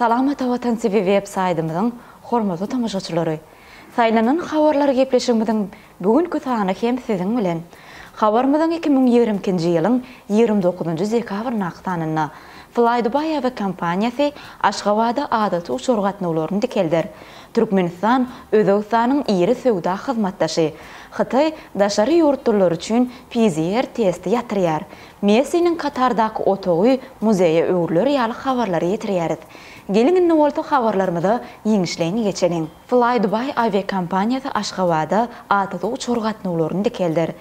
Salam Ata Watan TV web saýdymyzyň hormatly tomaşaçylary! Saýlanan habarlar gepleşigimiziň bu günki sany hem siziň bilen. Habarymyzyň 2022-nji ýylyň 29-njy dekabryndaky sanynda Flydubai awiakompaniýasy Aşgabada adaty uçar gatnawlaryny dikelder. Türkmenistan Özbegistanyň iri söwda hyzmatdaşy. Hytaý daşary ýurtlular üçin PCR testi ýatyrýar. Messiniň Katardaky otagy muzeýe öwrüler ýaly habarlary ýetirýäris. Geliň indi bolsa habarlarymyza giňişleýin geçeliň. Flydubai awiakompaniýasy Aşgabada adaty uçar gatnawlaryny dikelder.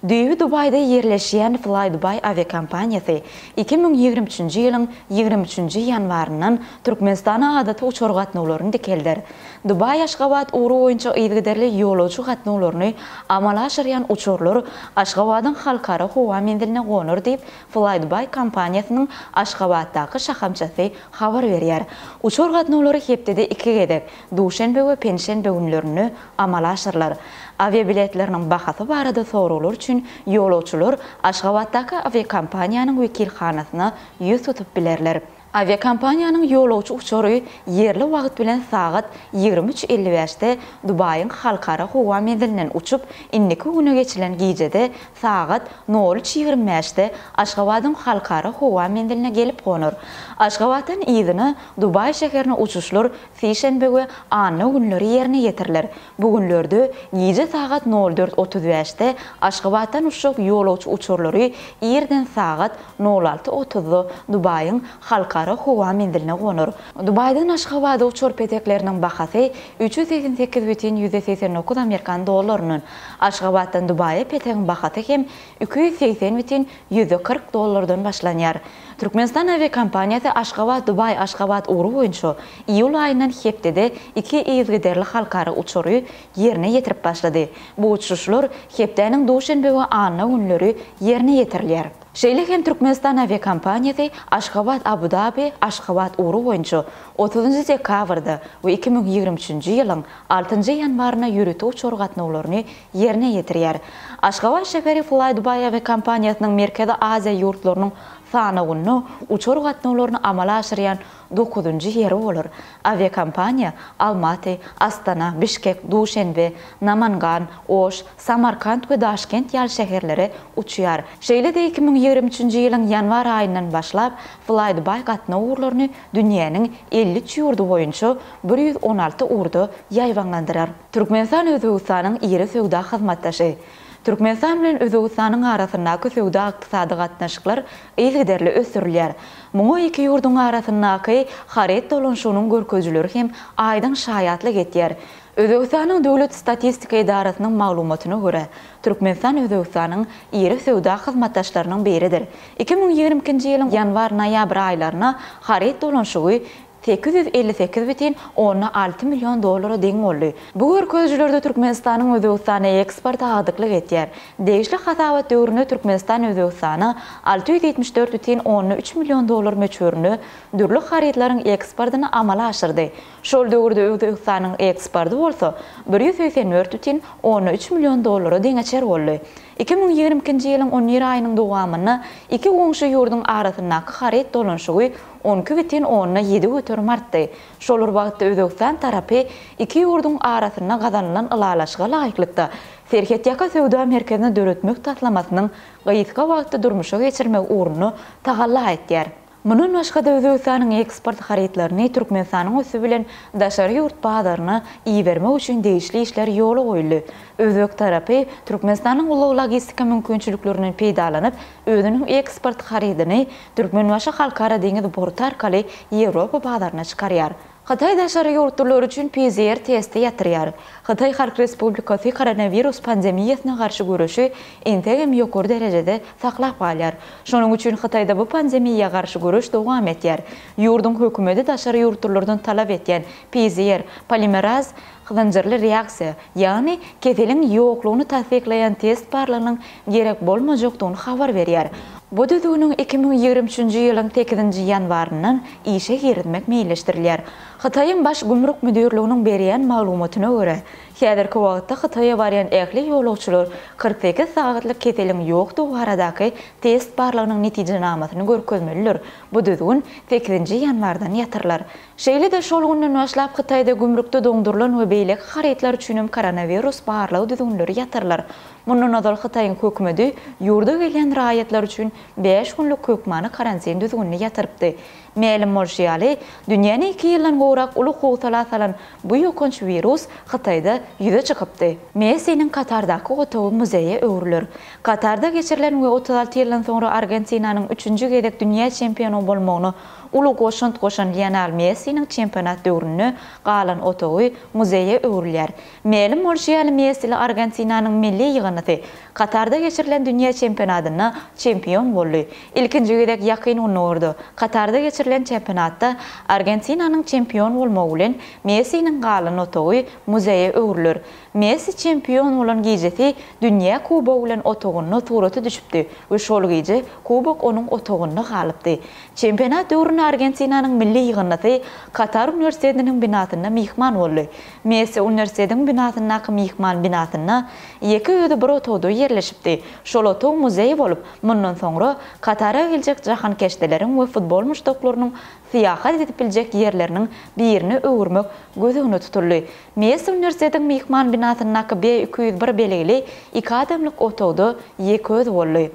Düýbi Dubaýda ýerleşýän Flydubai awiakompaniýasy 2023-nji ýylyň 23-nji ýanwaryndan Türkmenistana adaty uçar gatnawlaryny dikelder. Dubaý-Aşgabat ugry boýunça yzygiderli ýolagçy gatnawlaryny amala aşyrýan uçarlar Aşgabadyň Halkara howa menziline gonar diýip, Flydubai kompaniýasynyň Aşgabatdaky şahamçasy habar berýär. Uçar gatnawlary hepdede iki gezek, duşenbe we penşenbe günlerinde amala aşyrylar. Awiabiletleriniň bahasy barada soraglar üçin ýolagçylar Aşgabatdaky awiakompaniýanyň wekilhanasyna ýüz tutup bilerler. Awiakompaniýanyň ýolagçy uçary ýerli wagt bilen sagat 23:55-de Dubaýyň halkara howa menzilinden uçup, indiki güne geçilen gijede sagat 03:25-de Aşgabadyň halkara howa menziline gelip gonar. Aşgabatdan yzyna Dubaý şäherine uçuşlar sişenbe we anna günleri ýerine ýetiriler. Bu günlerde gije sagat nol dört 35-de Aşgabatdan uçjak ýolagçy uçarlary irden sagat nol alty otuzda Dubaýyň halkara howa menziline gonar. Dubaýdan Aşgabada uçar petekleriniň bahasy 388 bütin 189 amerikan dollaryndan, Aşgabatdan Dubaýa petegiň bahasy hem 280 bütin 140 dollardan başlanýar. Türkmenistan awiakompaniýasy Aşgabat-Dubaý, Aşgabat ugry boýunça iýul aýyndan hepdede iki yzygiderli halkara uçary ýerine ýetirip başlady. Bu uçuşlar hepdäniň duşenbe we anna günleri ýerine ýetirilýär. Şeýle hem Türkmenistan awiakompaniýasy Aşgabat-Abu-Dabi, Aşgabat ugry boýunça otuzynjy dekabrda we 2023-nji ýylyň altynjy ýanwarynda ýörite uçar gatnawlaryny ýerine ýetirýär. Aşgabat şäheri Flydubai awiakompaniýasynyň Merkezi Aziýa ýurtlarynyň sanawynda uçar gatnawlaryny amala aşyrýan dokuzynjy ýeri bolar. Awiakompaniýa Almaty, Astana, Bişkek, Duşenbe, Namangan, Oş, Samarkant we Daşkent ýaly şäherlere uçýar. Şeýle-de 2023-nji ýylyň ýanwar aýyndan başlap Flydubai gatnaw ugurlaryny dünýäniň 53 ýurdy boýunça 116 ugurda ýaýbaňlandyrar. Türkmenistan Özbegistanyň iri söwda hyzmatdaşy. Türkmenistan bilen Özbegistanyň arasyndaky söwda-ykdysady gatnaşyklar yzygiderli ösdürilýär. Muňa iki ýurduň arasyndaky haryt dolanyşygynyň görkezijileri hem aýdyň şaýatlyk etýär. Özbegistanyň Döwlet statistika edarasynyň maglumatyna görä, Türkmenistan Özbegistanyň iri söwda hyzmatdaşlarynyň biridir. 2022-nji ýylyň ýanwar-noýabr aýlaryna haryt dolanyşygy 858 bütin onda alty million dollara deň boldy. Bu görkezijilerde Türkmenistanyň Özbegistana eksporty agdyklyk etýär. Degişli hasabat döwründe Türkmenistan Özbegistana 674 bütin onda üç million dollar möçberinde dürli harytlaryň eksportyny amala aşyrdy. Şol döwürde Özbegistanyň eksporty bolsa 184 bütin onda üç million dollara deňeçer boldy. 2022-nji ýylyň on bir aýynyň dowamynda iki goňşy ýurduň arasyndaky haryt dolanyşygy 12 bütin onda ýedi göterim artdy. Şol bir wagtda Özbegistan tarapy iki ýurduň arasynda gazanylan ylalaşyga laýyklykda, serhetýaka söwda merkezini döretmek taslamasynyň gysga wagtda durmuşa geçirilmegi ugrunda tagalla etýär. Mundan başga-da Özbegistanyň eksport harytlaryny Türkmenistanyň üsti bilen daşary ýurt bazaryna ibermek üçin degişli işler ýola goýuldy. Özbek tarapy Türkmenistanyň ulag-logistika mümkinçiliklerinden peýdalanyp, özüniň eksport harydyny Türkmenbaşy Halkara deňiz porty arkaly Ýewropa bazaryna çykarýar. Hytaý daşary ýurtlular üçin PCR testi ýatyrýar. Hytaý Halk Respublikasy koronawirus pandemiýasyna garşy göreşi entegem ýokary derejede saklap galýar. Şonuň üçin Hytaýda bu pandemiýa garşy göreş dowam etýär. Ýurduň hökümeti daşary ýurtlulardan talap etýän PCR, polimeraz. Zynjyrly reaksiýa, ýagny keseliň ýoklugyny tassyklaýan test barlagynyň gerek bolmajakdygyny habar berýär. Bu düzgüniň 2023-nji ýylyň sekizinji ýanwaryndan işe girizmek meýilleşdirilýär. Hytaýyň Baş gümrük müdirliginiň berýän maglumatyna görä, häzirki wagtda Hytaýa barýan ähli ýolagçylar 48 sagatlyk keseliň ýokdugy baradaky test barlagynyň netijenamasyny görkezmelidir. Bu düzgün sekizinji ýanwardan ýatyrylar. Şeýle-de şol günden başlap Hytaýda gümrükde doňdurylan we beýleki harytlar üçinem koronawirus barlag düzgünleri ýatyrylar. Mundan ozal Hytaýyň hökümeti ýurda gelýän raýatlar üçin bäş günlük hökmany karantin düzgünini ýatyrypdy. Mälim bolşy ýaly, dünýäni iki ýyldan gowrak uly howsala salan bu ýokanç wirus Hytaýda ýüze çykypdy. Messiniň Katardaky otagy muzeýe öwrüler. Katarda geçirilen we 36 ýyldan soňra Argentinanyň üçünji gezek dünýä çempiony bolmagyna Uly goşant goşan Lionel Messiniň çempionat döwründe galan otagy muzeýe öwrülýär. Mälim bolşy ýaly, Messili Argentinanyň milli ýygyndysy Katarda geçirilen dünýä çempionatynda çempion boldy. Ilkinji gezek Ýakyn Gündogarda, Katarda geçirilen çempionatda Argentinanyň çempion bolmagy bilen Messiniň galan otagy muzeýe öwrüler. Messi çempion bolan gijesi dünýä kubogy bilen otagynda surata düşüpdi we şol gije kubok onuň otagynda galypdy. Çempionat döwründe Argentinanyň milli ýygyndysy Katar uniwersitetiniň binasynda myhman boldy. Messi uniwersitetiň binasyndaky myhman binasynda ýeke özi bir otagda ýerleşipdi. Şol otag muzeý bolup, mundan soňra Katara geljek jahankeşdeleriň we futbol muşdaklarynyň syýahat edip biljek ýerleriniň birine öwürmek göz öňünde tutuldy. Messi uniwersitetiň myhman binasyndaky B 201 belgili iki adamlyk otagda ýeke özi boldy.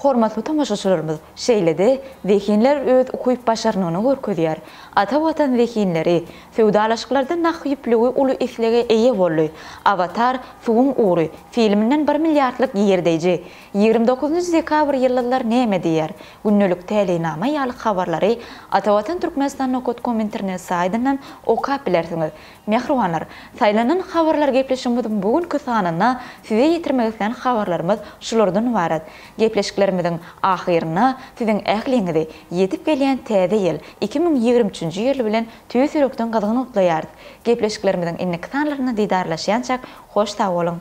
Hormatly tomaşaçylarymyz, şeýle-de, zehinler öz ukyp-başarnygyny görkezýär. Ata Watan zehinleri, söwdalaşyklarda nah ýüplügi uly islege eýe boldy. Awatar, Suwuň ugry, filminden bir milliardlyk girdeýji, 29-njy dekabr Ýyldyzlar näme diýýär, Gündelik täleýnama ýaly habarlary Atavatan Türkmenistan nokat kom internet saýtyndan okap bilersiňiz. Mähribanlar, saýlanan habarlar gepleşigimiziň bu günki sanynda size ýetirmek islän habarlarymyz şulardan ybarat. Gepleşiklerimiziň ahyrynda siziň ähliňizi ýetip gelýän Täze ýyl, 2023-nji ýyl bilen tüýs ýürekden gyzgyn gutlaýarys. Gepleşiklerimiziň indiki sanlarynda didarlaşýançak hoş sag boluň!